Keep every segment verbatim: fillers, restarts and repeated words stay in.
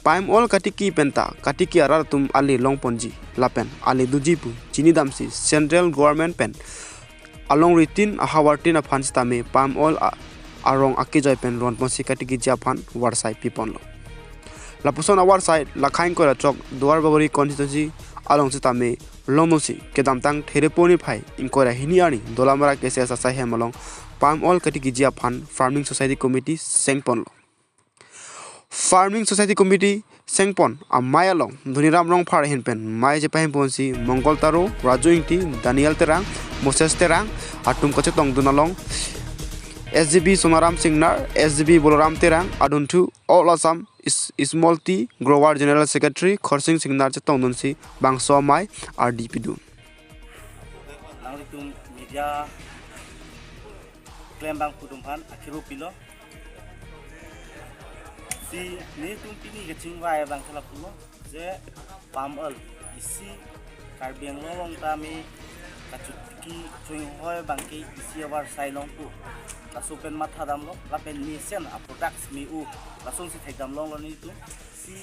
Palm oil katiki penta katiki arat atum ale longponji lapen ale doji pu chinidamsi Central Government pen alongritin ahavartin aphan sitame palm oil a-, arong akejoi pen ronponsi katikiji aphan varsai piponlo. Lapuson avarsai lakha ingkoi ra throk Duar Bagori constituency along sitame longdunsi kedamtang Therepo niphai ingkoi ra hini arni Dolamara K C S asai hem along palm oil katikiji aphan Farming Society Committee sengponlo. Farming Society Committee sengpon amei along Dhoniram Rongphar ahin pen mei chepahemponsi Mongol Taro, Raju Ingti, Daniel Terang, Moses Terang atum kachetongdun along S G B Sonaram Singnar, S G B Boloram Terang adunthu All Assam Is-, Small Tea Grower General Secretary Khorsing Singnar chetongdunsi bangso amei ardi pidun. Nanglitum media klembang pudum aphan akhiru pilo. Si nelitum pini kachingvai abang ke lapulo je palm oil isi Karbi Anglong along tame kachotiki chonghoi abang ke isi avarsai longpo. Laso pen mathadamlo lapen mesen a products me-o lasonsi thekdam longlo nelitum. Si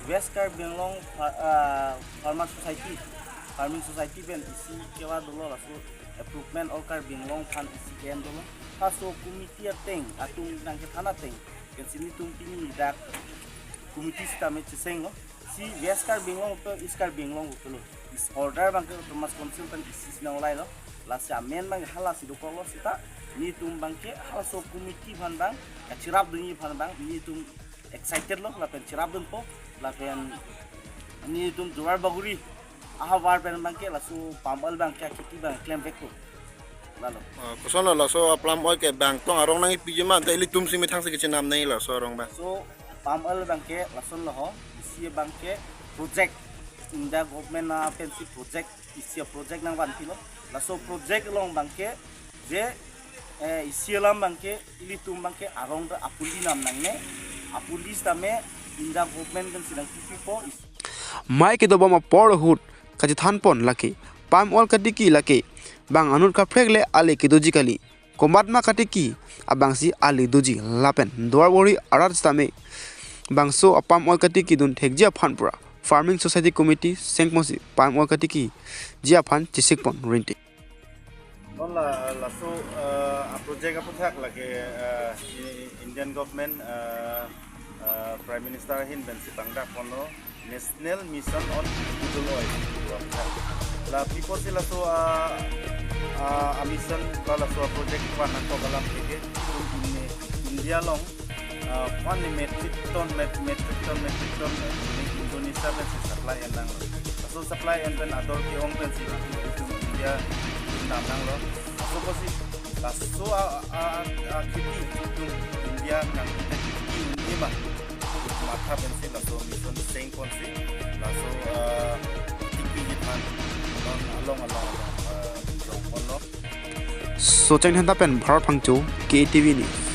West Karbi Anglong Fa-, ah, Farmer Society, Farming Society pen isi kewa dolo, laso improvement all Karbi Anglong aphan isi ke-en dolo. Laso committee ateng, atum nangkethan ateng, pensi nelitum pini dak committee sitame chesenglo. Si West Karbi Anglong pu East Karbi Anglong pulo. Is order abang ke Autonomous Council pen isi si nanglailo. Lasi amen abang ke halasi dokoklo seta nelitum abang ke halaso committee aphan abang kachirapdunji aphan abang nelitum excited lo lapen chirapdunpo lapen nelitum Duar Bagori ahavar pen abang ke laso palm oil abang ke kheti abang klem vekpo. Lalo. Ah, kosonlo laso palm oil ke bang tong arong nangkepiji ma, ta ilitum si methang si kachinam nangji laso arong abang. So palm oil abang ke lasonlo ho, isi abang ke project, India government na pensi project, isi project nangvanpilo. Laso project along abang ke je, eh, isi alam abang ke ilitum abang ke arong ta apuli nam nangne, apuli sitame India government pensi nangpipipo. Mei kedobom apor ahut kachethanpon lake palm oil katiki lake bang anut kaprek le ale kedoji kali. Komatma katiki abangsi ale doji lapen Duar Bagori arat sitame bangso a palm oil katikidun thekji aphan pura Farming Society Committee sengponsi palm oil katikiji aphan chesikpon rinti. Non la, laso, eh, a project aputhak lake, eh, i-, Indian government, eh, eh, Prime Minister ahin pensi pangdakponlo National Mission on Edible Oil. La people si laso, ah, ah, a mission la laso a project wan nangkok alam ke ke in India along, ah, one metric ton, met-, metric ton, metric ton, eh, Indonesia pensi supply en nanglo. Laso supply en pen ador ke-ong pensi itum India itum nam nanglo. Laso apotsi laso a, a, a, a kheti itum India nang kheti un-e ma. Matha pensi laso mission sengponsi laso, eh, tiki jithan non along along along, eh, jongponlo. Socheng Dhenta pen Bharat Phangcho, K A T V News.